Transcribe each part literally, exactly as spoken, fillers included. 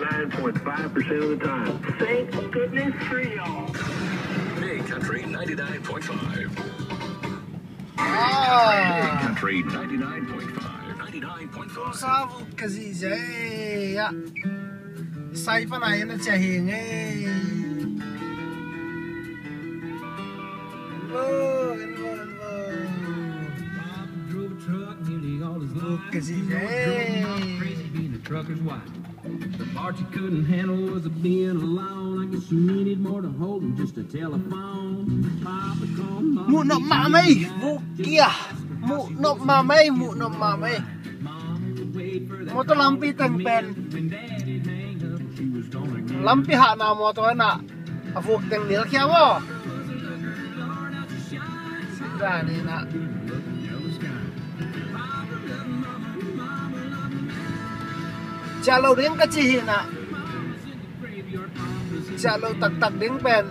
Nine point five percent of the time. Thank goodness for y'all. Big Country ninety-nine point five. Ah. Big Country ninety-nine point five. Ninety-nine point five. Sa vuk ka zihziah. Sai pan a inn a ciah hi ngei. Vuk ka zihziah. The part you couldn't handle was being alone. I guess you needed more to hold than just a telephone. Muh nop mahmah ei, vuk kia. Muh nop mahmah ei, muh nop mahmah ei. Motor lampi teng pen, lampi hahna motor na. A vuk teng nilkhia maw? Sida ni na. Ciah lo ding ka ci hi na. Ciah lo taktak ding pen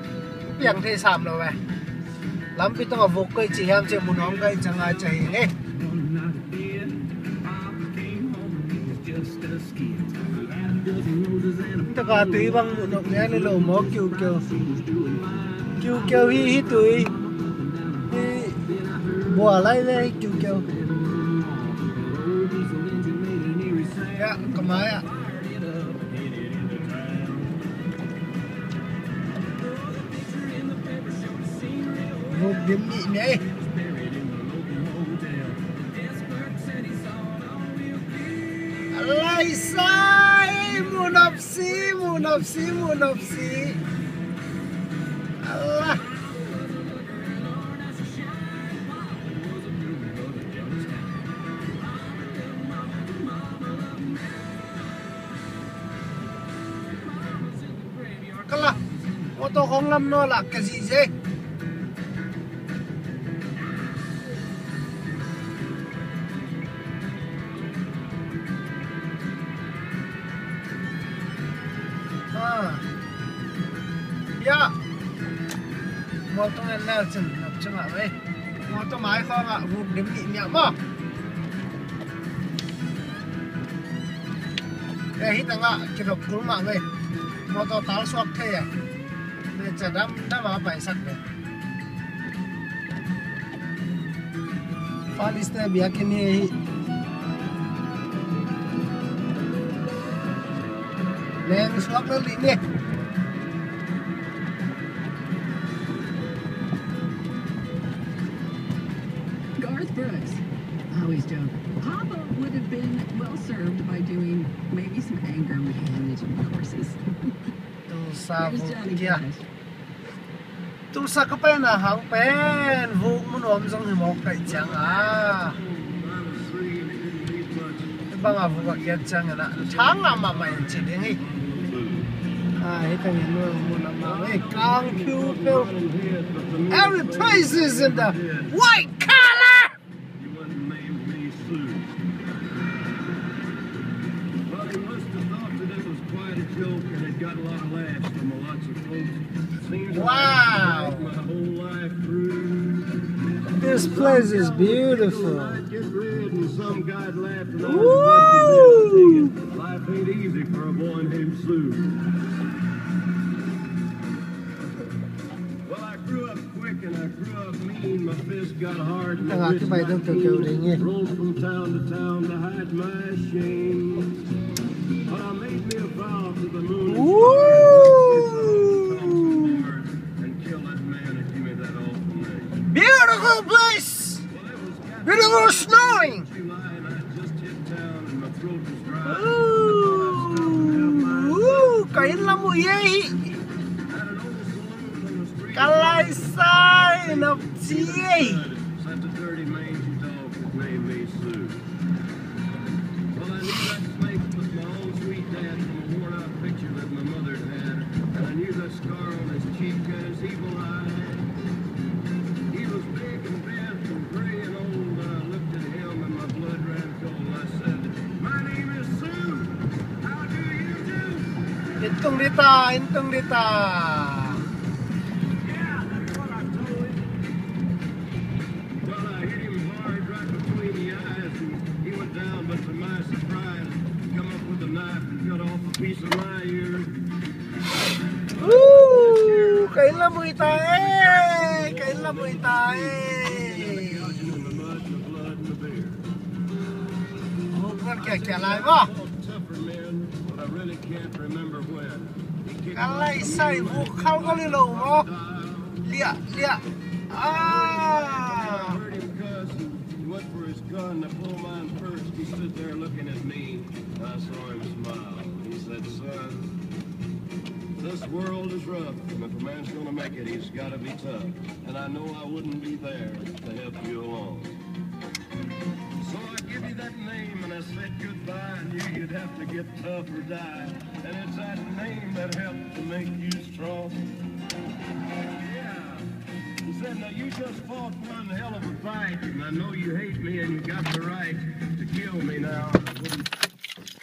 piang thei sam lo ve. Lampi tawng a vuk koi ci hiam ci, mun om koi ciang a ciah hi ngei. Taka tui bang muh nop ngen hi lo maw, kiukiu. Kiukiu hi, hi tui. Hi bua lai ve, hi kiukiu. Ya, ka mai ah. Vuk dim nih nih. Alai sai, muh nop si, muh nop si, muh nop si. Alah. Kala, motor khong lam no lak ka zihziah. Ah. Ya. Motor en lel cin, nop cin ah vei. Motor mai khawngah vuk dim nih miah maw? Eh, hih tangah kidop kul mah vei. Motor tal suak thei eh. Vei ca dam dam a paisak vei. Far East te biakinn hi hih. Leng suak lel dih ni. Garth Brooks always joked, Papa would have been well served by doing maybe some anger management courses. Tulsa vuk kia. Tulsa ka paina hang pen vuk mun om zong hi mawk kaih ciang a. Bang a vuk a kiat ciang a na thang a mahmah in ci ding hi. A, hi tangin mun a mahmah hi, kang phiu phiu. Every place is in the white collar. You wouldn't name me Sue. Well, he must have thought that it was quite a joke and had got a lot of laughs from lots of folks. Seems like Wow. My whole life through. This place is beautiful. I'd get red and some guy'd laugh and I was Woo! Life ain't easy for a boy named Sue. Well, I grew up Tangah kipai deuh keuhkeuh ding hi. Woo! Beautiful place! Beautiful snoring! Woo! Woo! Ka inn lam uh hi ei. Ka laisai nop ci ei. Such a dirty, mangy dog that named me Sue. Well, I knew that snake was my own sweet dad from a worn-out picture that my mother had, and I knew that scar on his cheek and his evil eye. He was big and bent and gray and old, but I looked at him and my blood ran cold. I said, "My name is Sue. How do you do?" Inn tung dita, inn tung dita. Yeah, that's what I told him. Well, I hit him hard right between the eyes, and he went down, but to my surprise, he come up with a knife and cut off a piece of Uh, ka inn la mui ta e, ka inn la mui ta e. Vuk zan kiakia lai maw. Ka lai sai vuk khau ka li lo maw. Liah liah. Ah. He went for his gun to pull mine first. He stood there looking at me. I saw him smile. He said, "Son, this world is rough, and if a man's gonna make it, he's gotta be tough. And I know I wouldn't be there to help you along. So I give you that name, and I said goodbye. I knew you'd have to get tough or die. And it's that name that helped to make you strong." Yeah. He said, "Now you just fought one hell of a fight, and I know you hate me, and you got the right to kill me now."